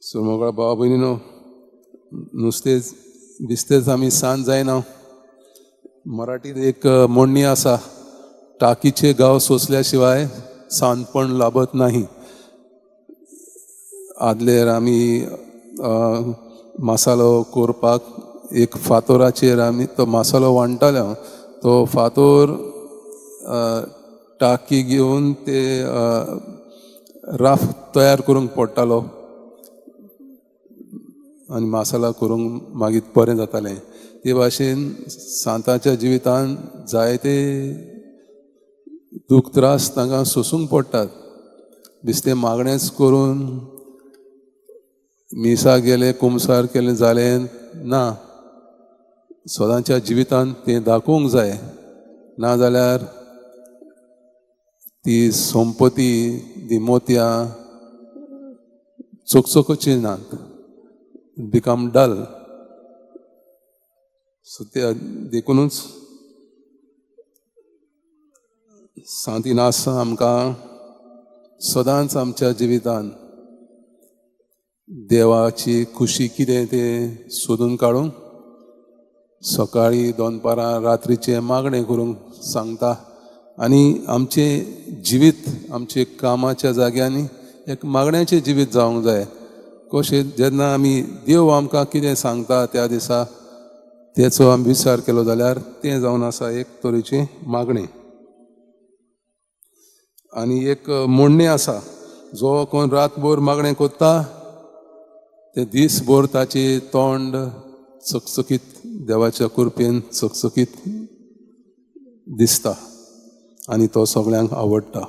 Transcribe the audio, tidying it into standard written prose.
So भाव भयणीनो, नुस्तेच दिसतेच आमी सांज जायना. मराठीत एक म्हणणी आसा, टाकीचे गांव सोंसल्या शिवाय सांजपण लाभत नाही. आदलेर आमी मसालो करपाक एक फातोराचेर आमी तो मसालो वांट्टाले. तो फातोर टाकी घेवन ते राफ तयार करूंक पडटालो आनी मसाला करूंक मागीर बरें जातालें. ते भाशेन सांताच्या जिवितान जायते दूख त्रास तांकां सोंसूंक पडटात. बेश्टें मागणेंच करून मिसा गेले, कुमसार केलें जालें ना, सदांच्या जिवितान तें दाखोवंक जाय. ना जाल्यार ती संपत्ती, ती मोतयां चकचकची नात, बिकम डल. सो ते देखुनूच सांत इनास आमकां सदांच आमच्या जिवितान देवाची खुशी कितें तें सोदून काडूंक सकाळीं, दनपारां, रात्रीचें मागणें करूंक सांगता. आनी आमचें जिवीत आमचे कामाच्या जाग्यांनी एक मागण्याचें जिवीत जावंक जाय. कशें जेन्ना आमी देव आमकां कितें सांगता त्या दिसा तेचो आमी विचार केलो जाल्यार तें जावन आसा एक तरेचें मागणें. आनी एक म्हणणें आसा, जो कोण रातभर मागणें करता ते दीसभर ताचें तोंड चकचकीत देवाच्या कृपेन चकचकीत दिसता आनी तो सगळ्यांक आवडटा.